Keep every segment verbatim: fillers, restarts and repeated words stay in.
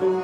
ترجو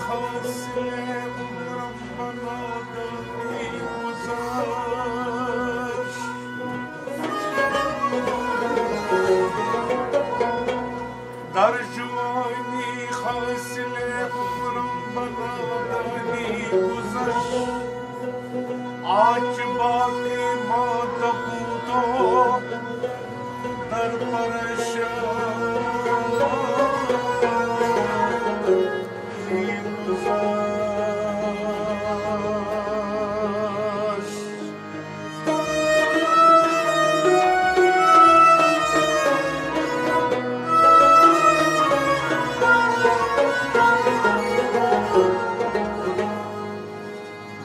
حاصل ربنا دانی گذشت. در جوانی حاصل عمرم بنادانی گذشت. آج باقی مانده بود و در پرشانی گذشت.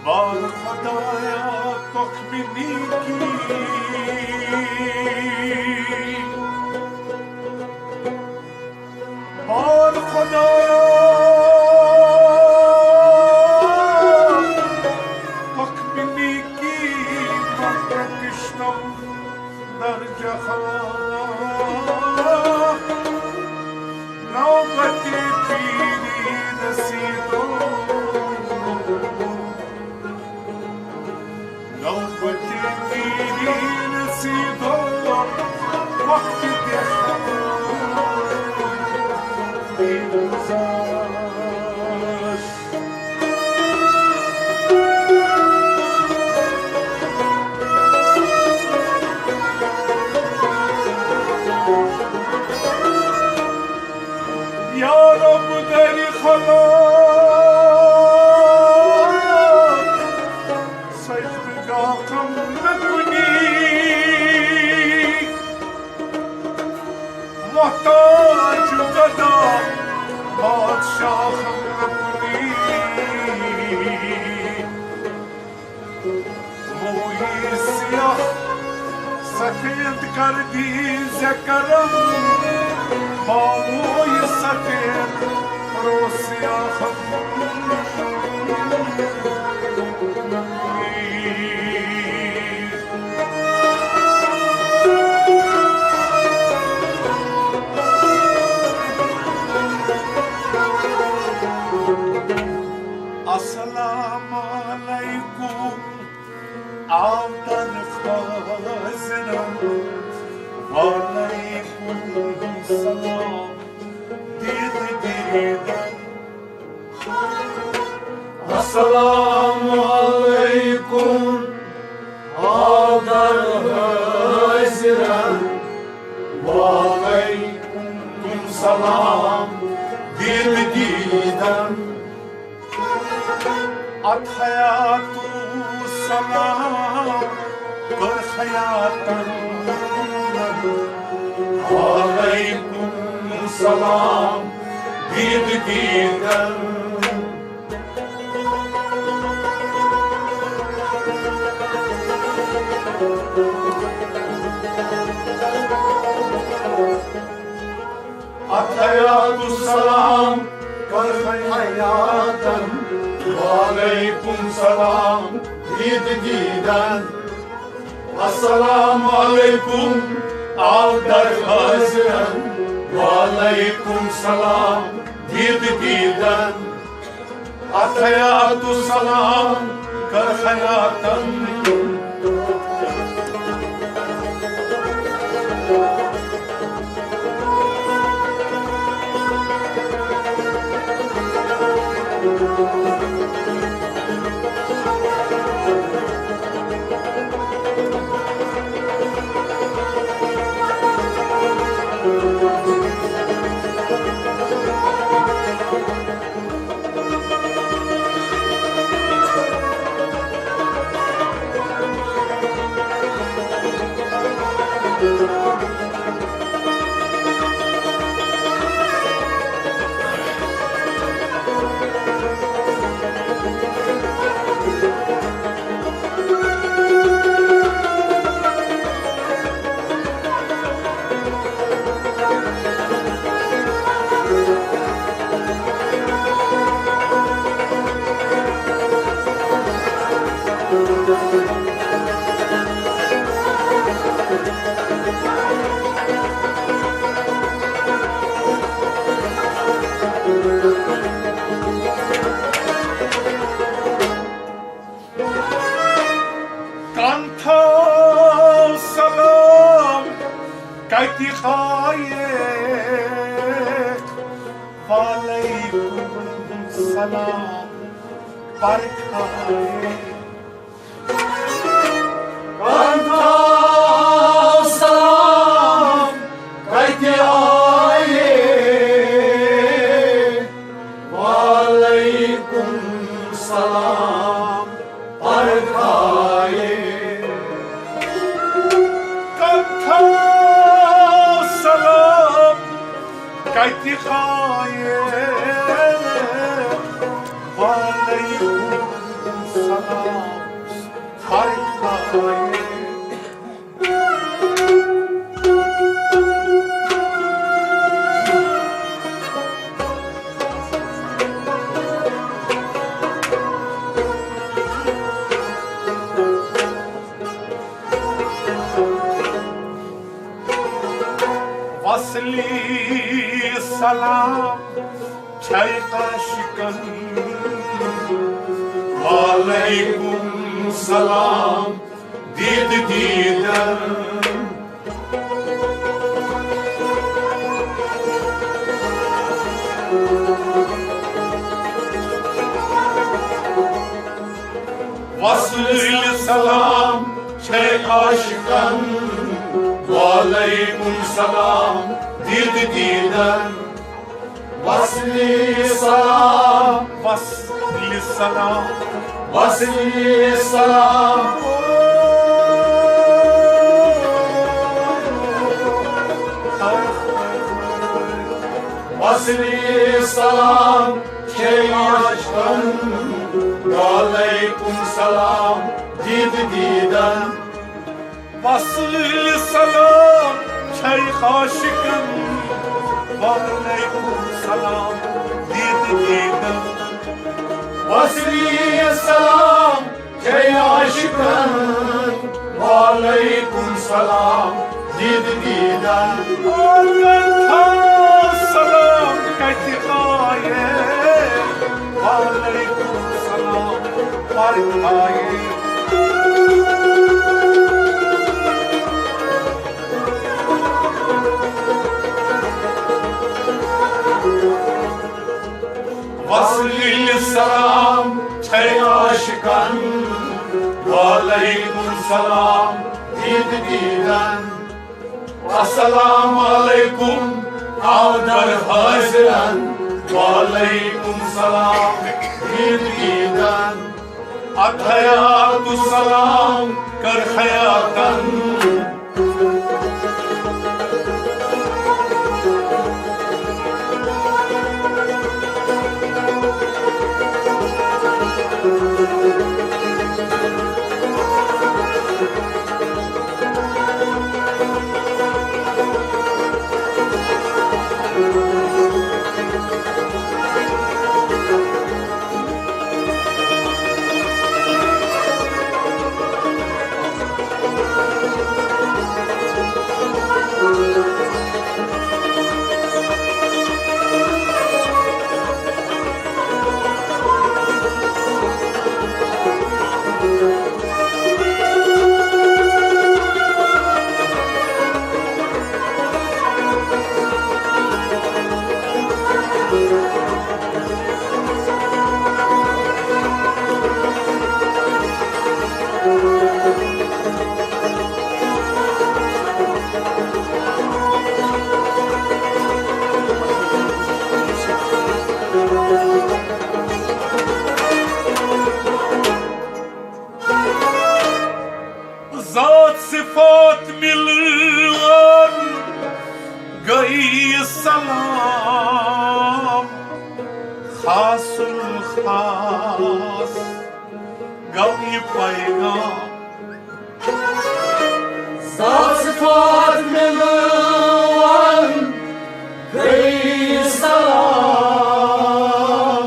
بار خدایا تخم نیکی، بار خدایا تخم نیکی من نکشتم در جهان. نوبت پیری رسید و نوبت پیری رسید و وقت دهان گذشت. یا رب، در خلاق سجدگاهم نکنی، محتاج و گدا پادشاهم نکنی. موی سیاه سفید کردی ز کرم، با موی سفید رو سیاهم. السلام علیکم. آو در خاطرم، وعلیکم سلام دید دیدن. السلام علیکم، آو در حاضرم، وعلیکم سلام دید دیدن. اتحیات و سلام کر حیاتن، وعلیکم سلام دید دیدن. اتحیات و سلام کر حیاتن، وعلیکم سلام دید دیدن. السلام علیکم، آو در حاضرن، وعلیکم سلام دید دیدن. اتحیات و سلام کر حیاتن. کنتھا سلام کتہِ آیے؟ وعلیکم سلام پرکھایے۔ کنتھا سلام کتہِ آیے؟ وعلیکم سلام پرکھایے۔ کنتھا سلام کتہِ آیے؟ وعلیکم سلام پرکھایے۔ وصلی سلام چھے عاشقن۔ وعلیکم سلام دید دیدن۔ وصلی سلام چھے عاشقن۔ وعلیکم سلام دید دیدن۔ وصلی سلام، وصلی سلام، وصلی سلام۔ وصلی سلام چھے عاشقن۔ وعلیکم سلام دید دیدن۔ وصلی سلام چھے عاشقن۔ وعلیکم سلام دید دیدن۔ وصلی سلام چھے عاشقن۔ وعلیکم سلام دید دیدن۔ او کنتھا سلام کتہِ آیے؟ وعلیکم سلام پرکھایے۔ وصلی سلام چھے عاشقن۔ وعلیکم سلام دید دیدن۔ السلام علیکم آو در حاضرن۔ وعلیکم سلام دید دیدن۔ اتحیات السلام کر حیاتن۔ ذات صفات مِلوان گٔے سلام، خاص الخاص گوٚو یہِ پیغام۔ ذات صفات مِلوان گٔے سلام،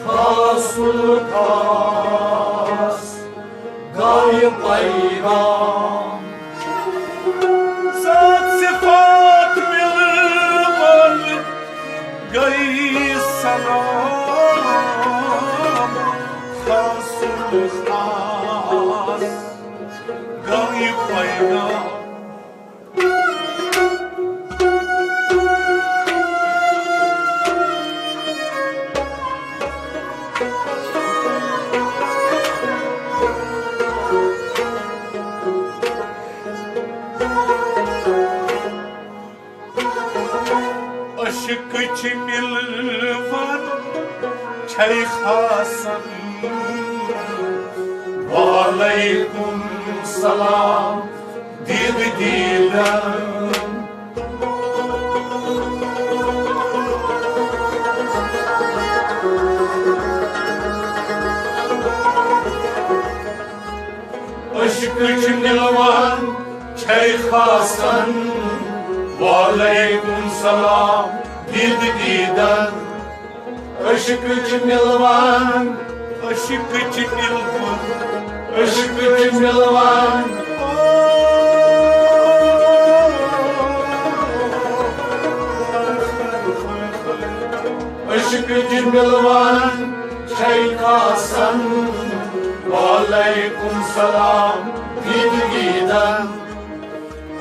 خاص الخاص گوٚو یہِ پیغام۔ ذات صفات مِلوان گٔے سلام، خاص الخاص گوٚو یہِ پیغام۔ عشقٕچ مِلوان چھے خاصن۔ وعلیکم سلام دید دیدن۔ عشقٕچ مِلوان چھے خاصن۔ وعلیکم سلام دید دیدن۔ عشقٕچ مِلوان، عشقٕچ مِلوان، عشقٕچ مِلوان۔ عشقٕچ مِلوان چھے خاصن۔ وعلیکم سلام دید دیدن۔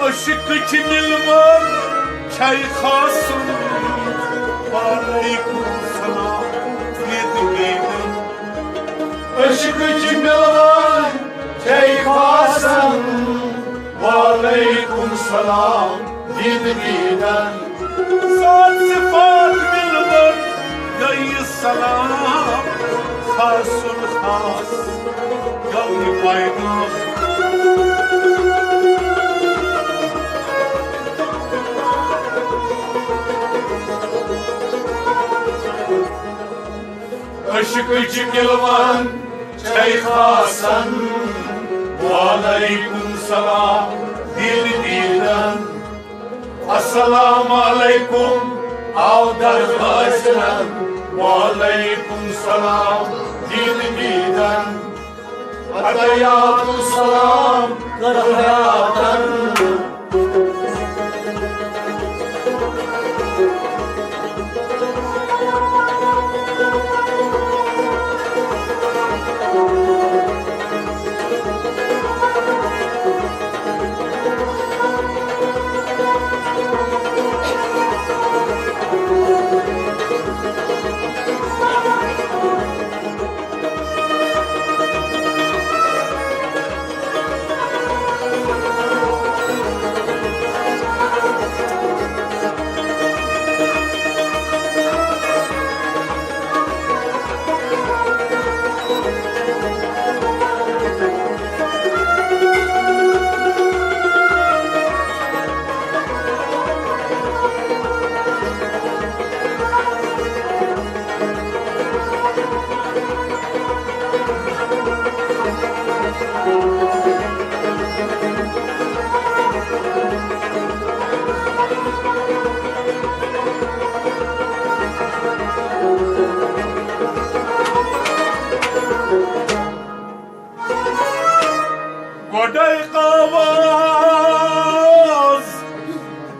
عشقٕچ مِلوان چھے خاصن۔ وعلیکم سلام دید دیدن۔ عشقٕچ مِلوان چھے خاصن۔ وعلیکم سلام دید دیدن۔ ذات صفات مِلوان گٔے سلام، خاص الخاص گوٚو یہِ پیغام۔ عشقٕچ مِلوان چھے خاصن۔ وعلیکم سلام دید دیدن۔ السلام علیکم آو در حاضرن۔ وعلیکم سلام دید دیدن۔ عطیات السلام کر حیاتن۔ گۄڈَے آواز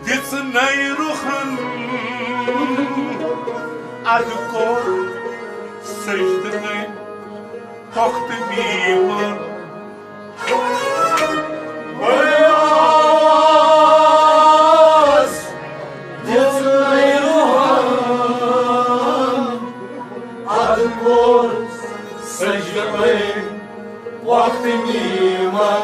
دِژ نَے رُخَن، اَدٕ کوٚر سجدٕ نَے پۄختہٕ میٖمن۔ گۄڈَے آواز دِژ نَے رُخَن، اَدٕ کوٚر سجدٕ نَے پۄختہٕ میٖمن۔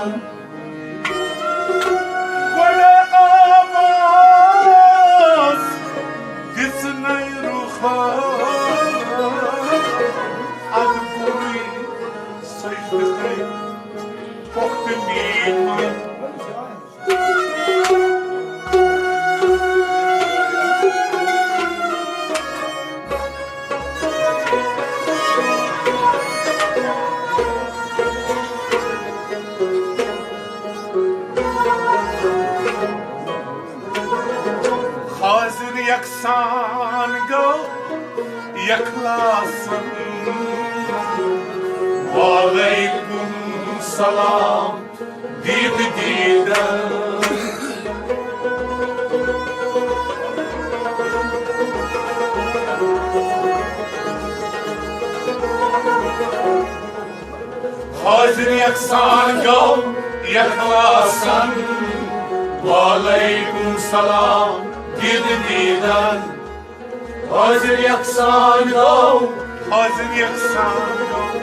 گۄڈٕ آواز دِژ نَے رُخَن، اَدٕ کوٚرُے سجدٕ کٔرِتھ یکسان گو یکلاسن۔ وعلیکم سلام دید دیدن۔ حاضر یکسان گو یکلاسن۔ وعلیکم سلام دید دیدن۔ حاضر یکسان گو۔ حاضر یکسان گو۔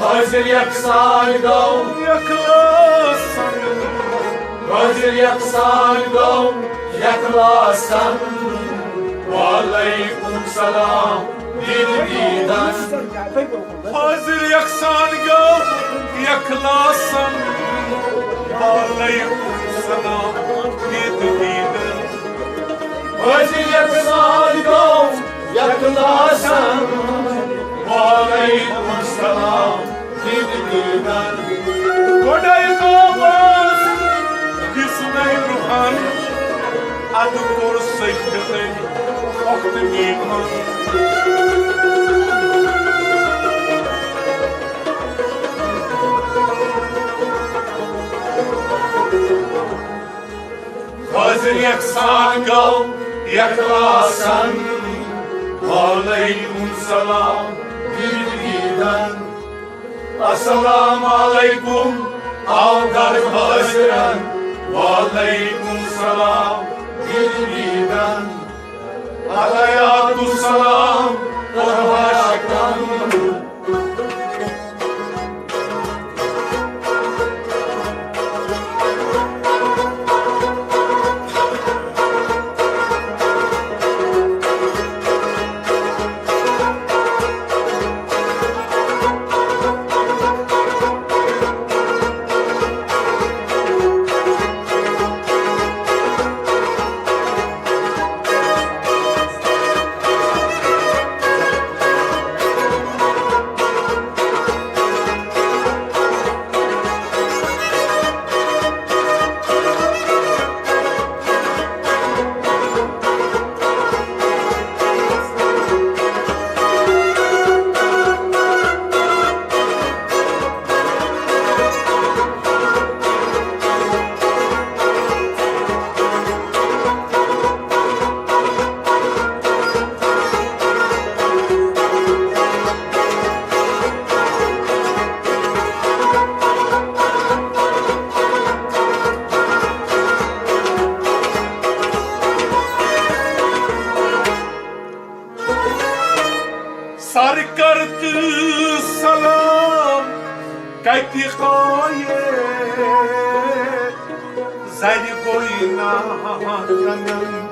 حاضر یکسان گو۔ یکلاسن۔ حاضر یکسان گو۔ یکلاسن۔ وعلیکم سلام دید دیدن۔ حاضر یکسان گو یکلاسن۔ وعلیکم سلام دید دیدن۔ حاضر یکسان گو یکلاسن۔ وعلیکم سلام دید دیدن۔ گۄڈے قومس دِژ مےٚ رُہن، ادٕ کوٚر سجدٕ أمۍ پۄختہٕ میٖٹھن۔ حاضر یکسان گو یکلاسن۔ وعلیکم سلام دید دیدن۔ السلام علیکم آو در حاضرن۔ وعلیکم سلام دید دیدن۔ علیات السلام تہواشکن۔ سرکرد سلام کتہِ آیے، زرِ گوینا کنن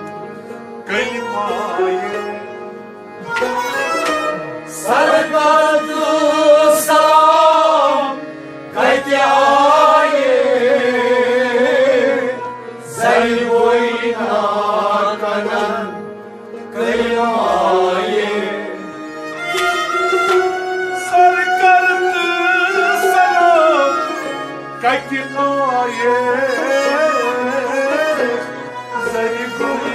کلمایے۔ سرکرد سلام کتہِ آیے، زرِ گوینا کنن کلمایے۔ سرکرد سلام کتہِ آیے، زرِ گوینا